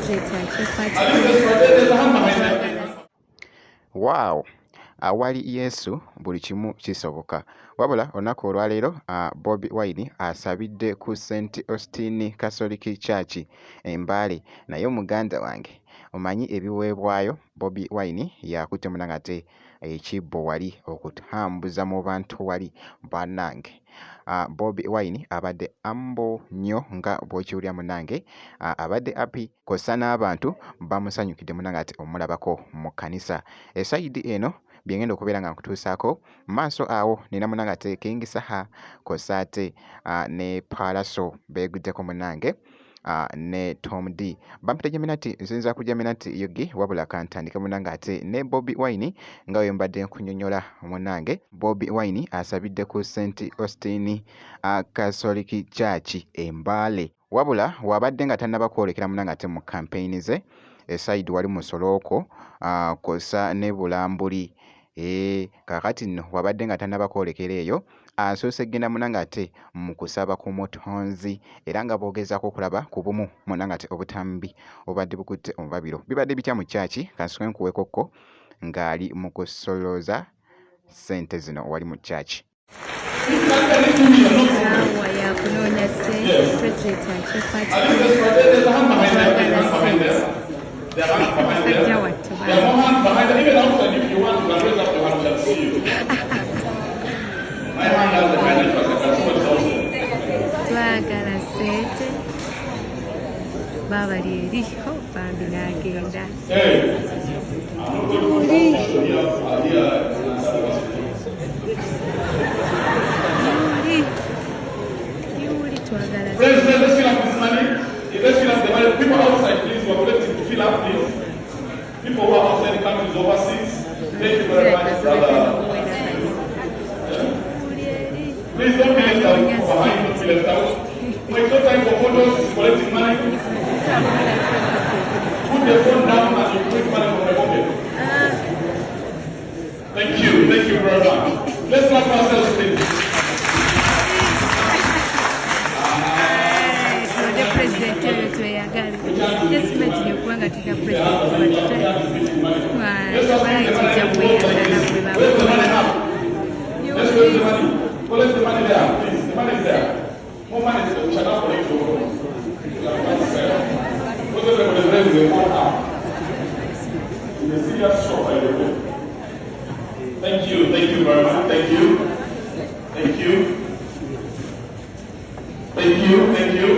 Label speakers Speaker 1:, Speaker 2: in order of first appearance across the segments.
Speaker 1: Pulezidenti akyekwatako.
Speaker 2: Wow! Awali Yesu buli kimu kisoboka. Wabula olunaku olwaleero Bobi Wine asabidde ku St Austine Catholic Church e Mbale naye muganda wange omanyi ebiweebwayo Bobi Wine yakutte munange ate ekibbo wali okutambuza mu bantu wali bannange. Bobi Wine abadde humble nnyo nga bw'okiwulira munnange, abadde happy kw'ossa n'abantu bamusanyukidde munnange ate omulabako mu kkanisa. Esayidi eno bye ngenda okubeera nga nkutuusaako mu maaso awo nina munnange ate King Saha kw'ossa ate ne Pallaso beeguddeko munnange. Ne Tom D. Bampita Jaminati, nsinza ku Jaminati UG wabula kantandike munange ate ne Bobi Wine nga bwe mbadde nkunyonyola munange. Bobi Wine asabidde ku St Austine Catholic Church e Mbale. Wabula wabadde nga tannaba kwolekera munange ate mu campaign ze esayidi wali mu Solooko kw'ossa ne Bulambuli. Eeh kaakati nno wabadde nga tannaba kwolekera eyo asoose kugenda munange ate mu kusaba ku Mutonzi era nga boogezaako okulaba ku bumu munange ate obutambi obubadde bukutte omubabiro. Bibadde bitya mu church? Kansooke nkuweekokko ng'ali mu kusolooza ssente zino wali mu church.
Speaker 1: Ssaawa ya kunoonya ssente, pulezidenti akyekwatako twagala ssente. Musajja wattu twagala ssente baaba lyeri bambi n'agenda yuli twagala
Speaker 3: President, let's fill up this money. Let's fill up the money. People outside, please, who are collecting to fill up, please. People who are outside the countries, overseas. Thank you very much, brother. Please don't be left out. People behind, don't be left out. Wait, no time for photos, collecting money. Put the phone down and you take money from the pocket. Thank you very much. Let's clap ourselves, please.
Speaker 1: Tulonde pulezidenti oyo tweyagale. Just imagine okuba nga tulina pulezidenti walayi tujja kweyagala bwe
Speaker 3: Where's the money now? Let's raise the money. Collect the money there, please. The money is there. More money is we shall not collect tomorrow. Because everybody is raising their own up. In a serious shop, by the way. Thank you very much. Thank you. Thank you. Thank you, thank you.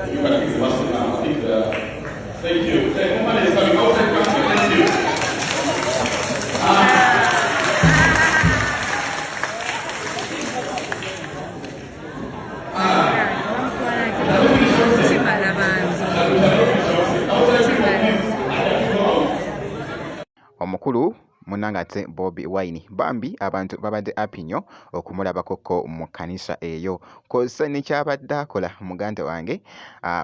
Speaker 3: You can pick the basket now. I think, thank you. Hey, more money is coming outside country. Thank you.
Speaker 1: Kimala bantu kimala.
Speaker 2: Omukulu munnange ate Bobi Wine bambi abantu babadde happy nnyo okumulabakokko mu kkanisa eyo kw'ossa ne ky'abadde akola muganda wange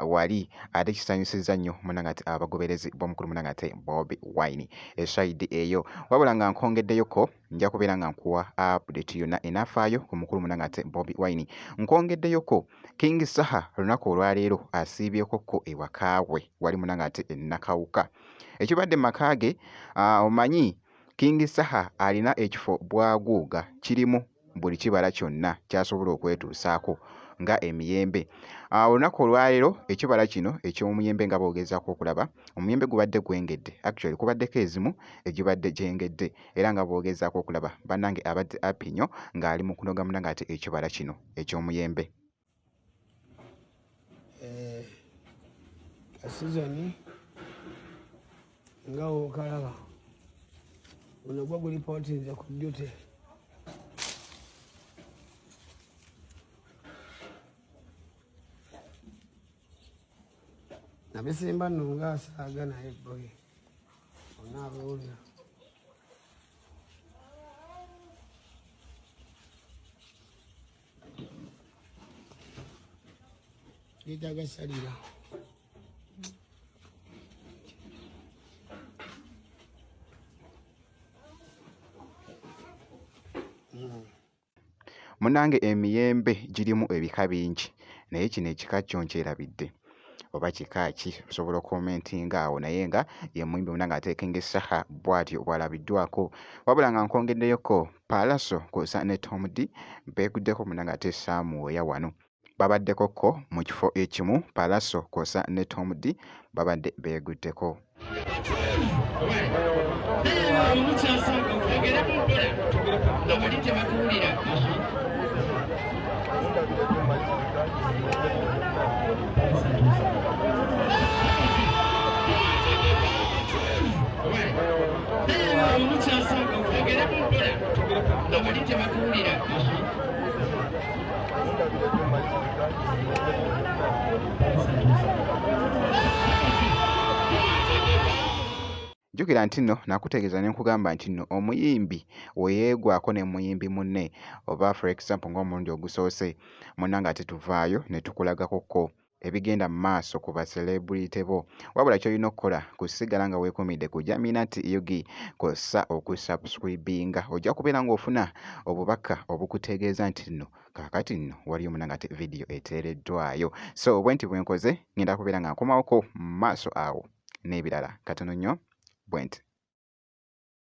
Speaker 2: wali ate kisanyusizza nnyo munnange ate abagoberezi b'omukulu munnange ate Bobi Wine esayidi eyo. Wabula nga nkwongeddeyokko nja kubeera nga nkuwa update yonna enaafaayo ku mukulu munnange ate Bobi Wine. Nkwongeddeyokko King Saha olunaku olwaleero asiibyekokko ewaka we wali munnange ate e Nakawuka. Ekibadde mu maka ge omanyi King Saha alina ekifo bwaguuga kirimu buli kibala kyonna ky'asobola okwetuusaako nga emiyembe. Olunaku olwaleero ekibala kino eky'omuyembe nga bw'ogezaako okulaba omuyembe gubadde gwengedde actually kubaddeko ezimu egibadde gyengedde era nga bw'ogezaako okulaba bannange abadde happy nnyo ng'ali mu kunoga munnange ate ekibala kino eky'omuyembe.
Speaker 4: Sizoni nga wokalaba guno gwo gulipootinze ku duty. Nabisimba nno nga asaaga naye boyi onaabiwulira. Yeetaaga salira.
Speaker 2: Munnange emiyembe girimu ebika bingi naye kino ekika kyo nkyerabidde. Oba kika ki, osobola okukomentinga awo, naye nga ye muyimbi munnange ate King Saha bw'atyo bw'alabiddwako. Wabula nga nkwongeddeyoko Pallaso kw'ossa ne Tom Dee beeguddeko munnange ate Sam Weya wano. Babaddeko ko mu kifo ekimu, Pallaso kw'ossa ne Tom Dee babadde beeguddeko. Jjukira nti nno nakutegeeza ne nkugamba nti nno omuyimbi we yeegwako ne muyimbi munne oba for example ng'omulundi ogusoose munnange ate tuvaayo ne tukulagako ko ebigenda mu maaso ku ba celebrity bo. Wabula ky'olina okukola kusigala nga weekuumidde ku Jaminat Ug kw'ossa okusubscribinga, ojja kubeera ng'ofuna obubaka obukutegeeza nti nno kaakati nno waliyo munnange ate vidiyo eteereddwayo. So bwenti bwe nkoze, ngenda kubeera nga nkomawoko mu maaso awo n'ebirala katono nnyo bwenti.